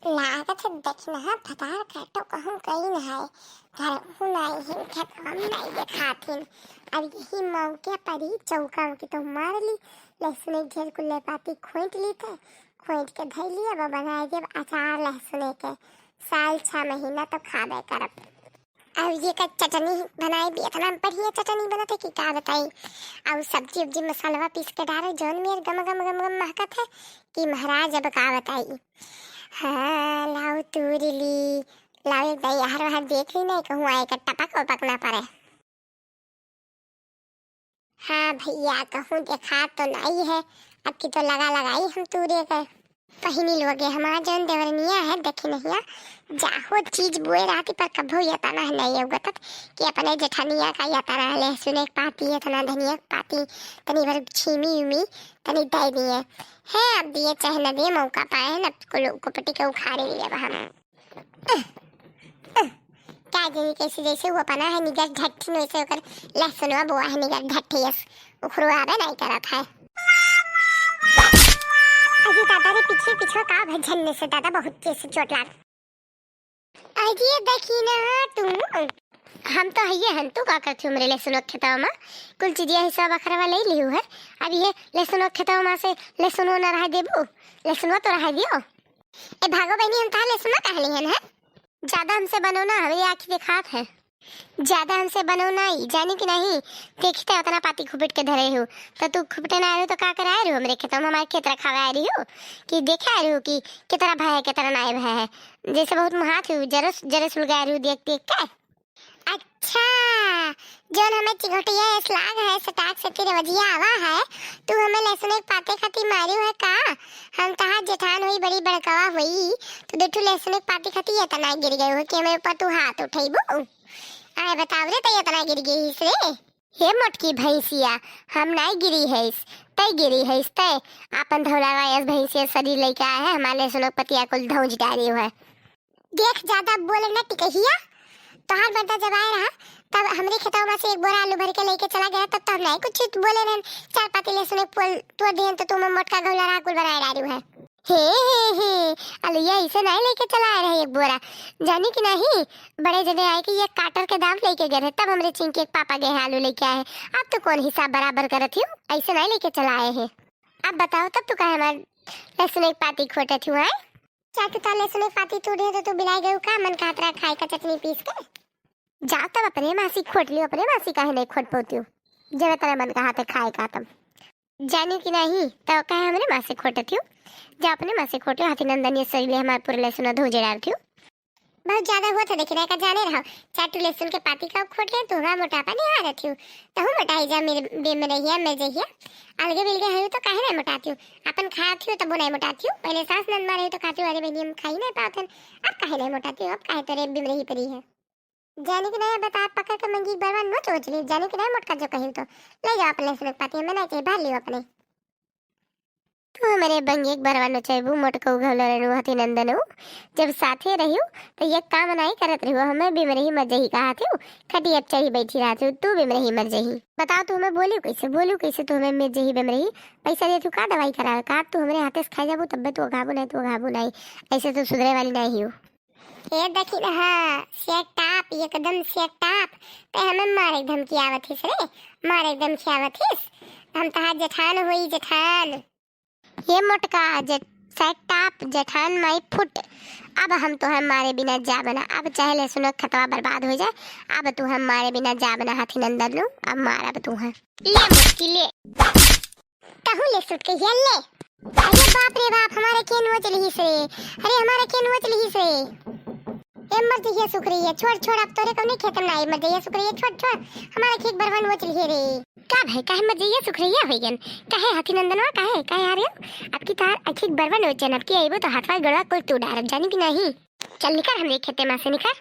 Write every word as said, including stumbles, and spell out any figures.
लागत है दखिनहा भतार काटो कहूँ कहीं न है, घर हूँ नाई है, खेतवा में नाई देखात हिन। अब यही मौके पर ही चौका उकी तो मार ली, लहसुन एक ढेर कुल्ले पाती खोंट ली थे, खोंट के धई ली, अब बनाए देब अचार लहसुन के, साल छह महीना तो खाबे करब। अब ये का चटनी बनाई भी, इतना बढ़िया चटनी बनत है कि का बताई। और सब्जी उब्जी मसालवा पीस के डारे, जौन मेर गम गम गम गम महकत है कि महाराज अब का बताई। हाँ, लाओ तूरी ली, लाओ एक दाई आहर वहर देख ली नहीं, कहूँ आए का टपक वपक ना पड़े। हाँ भैया, कहूँ देखा तो नाई है, अब की तो लगा लगाई हम तूरे के। पहिनी लोगे हमार जौन देवरनिया है, देखी नहिया, जाहो चीज बोए रहती पर कभो यतना है नहीं उगतत कि अपने जेठनिया का यतना है, लहसुन एक पाती, इतना धनिया के पाती, तनी भर छीमी उमी, तनी दे दिए। है, अब दिए चाहे न दिए, मौका पाए है न, कुल कुपटी के उखाड़े लिए अब हम। का जानी कैसे, जैसे वो अपना है निगर ढट्ठिन, वैसे ओकर लहसुनवा बोआ है निगर ढट्ठियस, उखरुआबे नहीं करत है। अरे दादा रे, पीछे पीछे का भजन में से दादा बहुत तेज से चोट लाग। अरे देखी ना तू, हम तो हइये हन, तू का करती हमरे लहसुन खेतवा में? कुल चीजिया हिस्सा बखरवा ले लिहू है। अब ये लहसुन खेतवा में से लहसुन ना रह देबू, लहसुन तो रह दियो। ए भागो बहनी, हम तार लहसुन ना कहली हन है। ज्यादा हमसे बनो ना, हमरी आँखी देखात है। ज्यादा हमसे बनो ना, ई जानी कि नहीं? देखी त उतना पाती खुपिट के धरे हो, तो तू खुपिटे ना आए रहो तो का करे आए रहो हमरे खेतवा में? हमारे खेत रखावे आए रही हो कि देखे आए रहो कि कितना भय है, कितना नाई भय है? जैसे बहुत महात हो, जरे, जरे सुलगाए रहो देख देख के। अच्छा, जौन हमें चिघोटिया ऐस लाग है, सटाक से तेरे वजिया आवा है, तू हमें लहसुन एक पाते खाती मारियो है का? हम तहार जेठान हुई, बड़ी बड़कवा हुई, तो दो ठो लहसुन एक पाती खाती इतना गिर गए हो कि हमें ऊपर तू हाथ उठेबू। आए बताओ रे, तै इतना गिर गई से? हे मोटकी भैंसिया, हम नाई गिरी हैस, तै गिरी हैस, तै आपन धौलावा यस भैंसिया शरीर लेके आए है, हमारे लहसुन के पतिया कुल धौंज डारी है। देख, ज्यादा बोले ना टिकहिया, तोहार मर्दा जब आए रहा, तब हमरे खेतवा में से एक बोरा आलू भर के लेके चला गया, तब तो हम नहीं कुछ बोले रहन। चार पाती लहसुन एक पोल तोड़ दिहन, तो तुम मोटका घौला रहा कुल बनाए डालू है। हे, हे, हे, अलैया ऐसे नहीं लेके चला आए रहे एक बोरा, जानी कि नहीं? बड़े जने आए कि ये काटर के दाम लेके गए रहे, तब हमरे चिंकी के पापा गए हैं आलू लेके आए हैं। अब तो कौन हिसाब बराबर करत हियो, ऐसे नहीं लेके चला आए हैं। अब बताओ, तब तू काहे हमार लहसुन एक पाती खोटत हुआ है? चाटू ताले सुने पाती तू ढेर तो तू बिलाई गयू का? मन कहत रहा खाए का चटनी पीस के। जा तब अपने माँ से खोट लियो, अपने माँ से काहे नहीं खोट पौतियो? जब तेरा मन कहत है खाए का तब। जानी कि नहीं, तो काहे हमरे माँ से खोटत हो? जा अपने माँ से खोट लियो, हाथी नंदन ये सही ले हमार पूरे लहसुन धोजे डालत हो। बहुत ज्यादा हुआ था, देखी रहा का जाने रहो। चाटू लहसुन के पाती का खोट ले, तू हमार मोटापा नहीं आ रही हो। तहु मोटाई जा मेरे बे में रहिया, में जहिया। अलगे बिलगे है तो काहे नहीं मोटाती हो? अपन खाती हो तब नहीं मोटाती हो। पहले सास नंद मारे तो खाती हो, अरे बहनी हम खाई नहीं पावत हन। अब काहे नहीं मोटाती हो? अब काहे तोरे बिमरही परी है? जानी कि नहीं, बता पकड़ के मंगी बरवा नोच ओच ली। जानी कि नहीं, मोटका जो कहिल तो ले जाओ अपने लहसुन के पाती, हमें नहीं चाहिए, बाहर लियो अपने। तू हमरे बंगी के बरवा नोचेबू, मोटका उघल रहनु हथी नंदनु। जब साथे रहियो तो ये काम नहीं करत रहियो, हमें बिमरही मर जही कहा थी। खटिया पे चढ़ी बैठी रहत हो, तू बिमरही मर जही। बताओ तू हमें बोलू कैसे, बोलू कैसे तू हमें मर जही बिमरही? पैसा दे तू का दवाई करावे का? तू हमरे हाथे से खा जाबू तब्बे तू ओघाबू नहीं, तू ओघाबू नहीं। ऐसे तो सुधरे वाली नहीं हो। ए देखी ना, हाँ, set up, एकदम set up। ते हमें मारे के धमकी आवत हिस रे, मारे के धमकी आवत हिस। हम तहार जेठान होई, जेठान। ये मोटका, जे-, set up, जेठान my foot। अब हम तोहे मारे बिना जाब ना, अब चाहे लहसुन के खेतवा बर्बाद हो जाए, अब तू हम मारे बिना जाब ना, हाथी नंदन नु, अब मारब तू है। ले मोटकी, ले। तहु ले सुट के हिया ले। अरे बाप रे बाप, हमारे के नोच लिहिस रे। अरे हमारे के नोच लिहिस रे। ए मर जइया सुखरैया, छोड़, छोड़, अब तोरे कौने खेत में ना आई, मर जइया सुखरैया, छोड़, छोड़। हमारे खेत बरवा नोच लिहे रे। का भाई, काहे मर जइया सुखरैया होइगन? काहे हाथी नंदनवा, काहे, काहे आ रहे हो? अब की तार अखिक बरवा नोचन, अब की आइबो तो हाथवा गोड़वा कुल तू डारब, जानी कि नहीं? चल निकर हमरे खेते में से निकर।